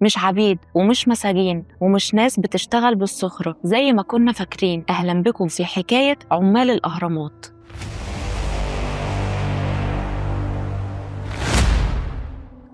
مش عبيد ومش مساجين ومش ناس بتشتغل بالسخرة زي ما كنا فاكرين. أهلا بكم في حكاية عمال الأهرامات.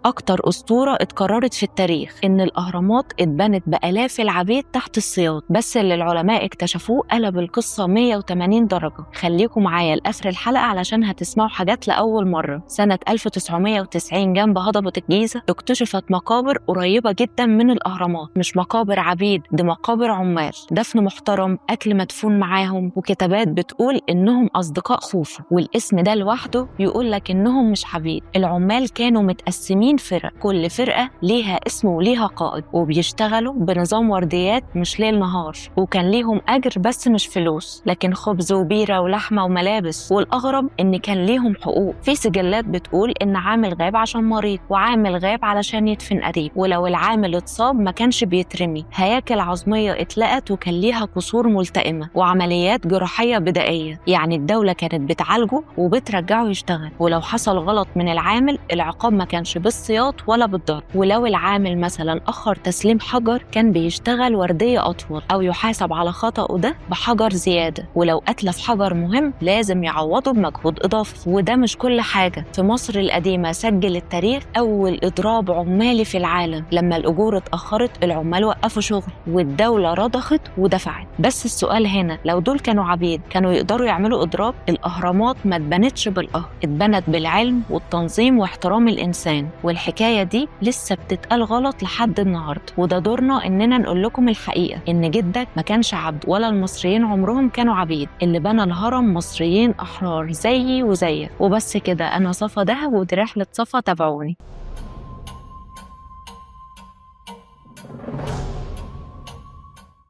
أكتر أسطورة اتكررت في التاريخ إن الأهرامات اتبنت بآلاف العبيد تحت السياط، بس اللي العلماء اكتشفوه قلب القصة 180 درجة. خليكم معايا لآخر الحلقة علشان هتسمعوا حاجات لأول مرة. سنة 1990 جنب هضبة الجيزة اكتشفت مقابر قريبة جدا من الأهرامات، مش مقابر عبيد، دي مقابر عمال، دفن محترم، أكل مدفون معاهم، وكتابات بتقول إنهم أصدقاء خوفو، والاسم ده لوحده يقول لك إنهم مش عبيد. العمال كانوا متقسمين فرق، كل فرقة ليها اسم وليها قائد، وبيشتغلوا بنظام ورديات مش ليل نهار، وكان ليهم أجر بس مش فلوس، لكن خبز وبيرة ولحمة وملابس. والأغرب إن كان ليهم حقوق، في سجلات بتقول إن عامل غاب عشان مريض، وعامل غاب علشان يدفن قريب، ولو العامل اتصاب ما كانش بيترمي. هياكل عظمية اتلقت وكان ليها كسور ملتئمة وعمليات جراحية بدائية، يعني الدولة كانت بتعالجه وبترجعه يشتغل. ولو حصل غلط من العامل العقاب ما كانش بالسياط ولا بالضرب، ولو العامل مثلا أخر تسليم حجر كان بيشتغل وردية أطول أو يحاسب على خطأه ده بحجر زيادة، ولو أتلف حجر مهم لازم يعوضه بمجهود إضافي. وده مش كل حاجة، في مصر القديمة سجل التاريخ أول إضراب عمالي في العالم، لما الأجور اتأخرت العمال وقفوا شغل والدولة رضخت ودفعت. بس السؤال هنا، لو دول كانوا عبيد كانوا يقدروا يعملوا إضراب؟ الأهرامات ما اتبنتش بالقهر، اتبنت بالعلم والتنظيم واحترام الإنسان، والحكاية دي لسه بتتقال غلط لحد النهارده. وده دورنا إننا نقول لكم الحقيقة، إن جدك ما كانش عبد ولا المصريين عمرهم كانوا عبيد، اللي بنى الهرم مصريين أحرار زيي وزيك. وبس كده، أنا صفا دهب ودي رحلة صفا، تابعوني.